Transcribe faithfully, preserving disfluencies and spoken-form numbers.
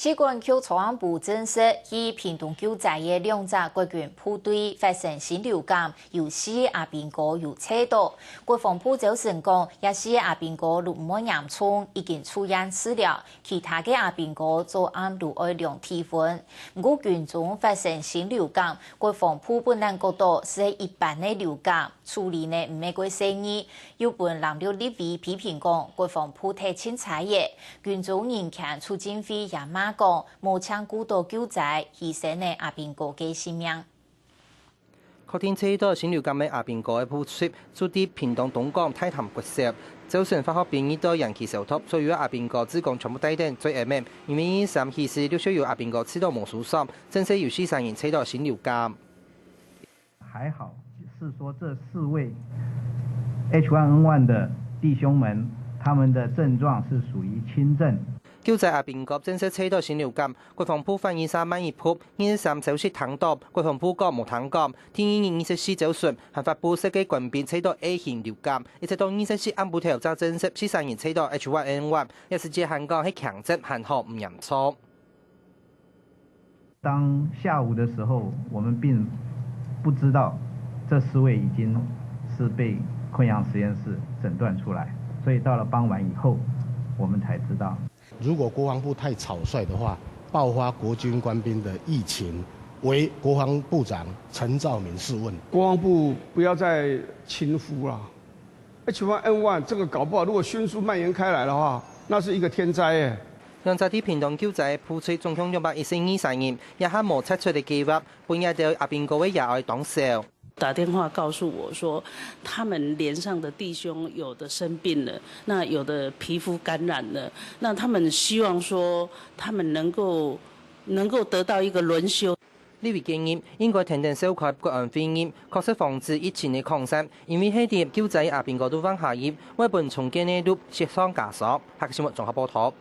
疾管局財安部證實，去屏東救災个兩隻國軍部隊發生新流感，有四个阿兵哥有測到。國防部朝晨講，這四个阿兵哥都毋會嚴重，已經出院治療。其他个阿兵哥早暗都愛量體溫。毋過軍中發生新流感，國防部本人覺得係一般个流感， 處理呢毋係過細義，又分藍綠立委批評講，國防部忒凊彩了。軍中人權促進會也罵講，無淨顧到救災，犧牲了阿兵哥个性命。確定測到新流感个阿兵哥个部隊，就在屏東東港大潭國小。朝晨化學兵二隊延期消毒，所有个阿兵哥志工全部戴等嘴掩掩，因為二三其實陸續有阿兵哥試到無舒爽，正式有四儕人測到新流感。 還好是說這四位H one N one的弟兄們，他們的症狀是屬於輕症。救災阿兵哥正式測到新流感，國防部反應煞慢一步，二十三消息聽到，國防部講無聽講。第二日二十四朝晨，還發布十個官兵測到A型流感，一直到二十四暗晡頭正證實四儕人測到H one N one，這時節還講係輕症，還好毋嚴重。 當下午的時候，我們並不知道這四位已經是被昆陽實驗室診斷出來，所以到了傍晚以後，我們才知道。如果國防部太草率的話，爆發國軍官兵的疫情，唯國防部長陳肇明試問。国防部不要再轻忽了。H one N one这个搞不好，如果迅速蔓延开来的话，那是一个天灾哎。兩隻在屏東救災个部隊總共兩百一十二儕人，這下無撤出个計畫，分這兜阿兵哥个爺哀當愁。打电话告诉我说，他们连上的弟兄有的生病了，那有的皮肤感染了，那他们希望说他们能够能够得到一个轮休。立委建議，應該跈等召開國安會議，確實防止疫情个擴散，因為係在救災个阿兵哥都橫下去，會分重建个路雪上加霜。客家新聞綜合報導。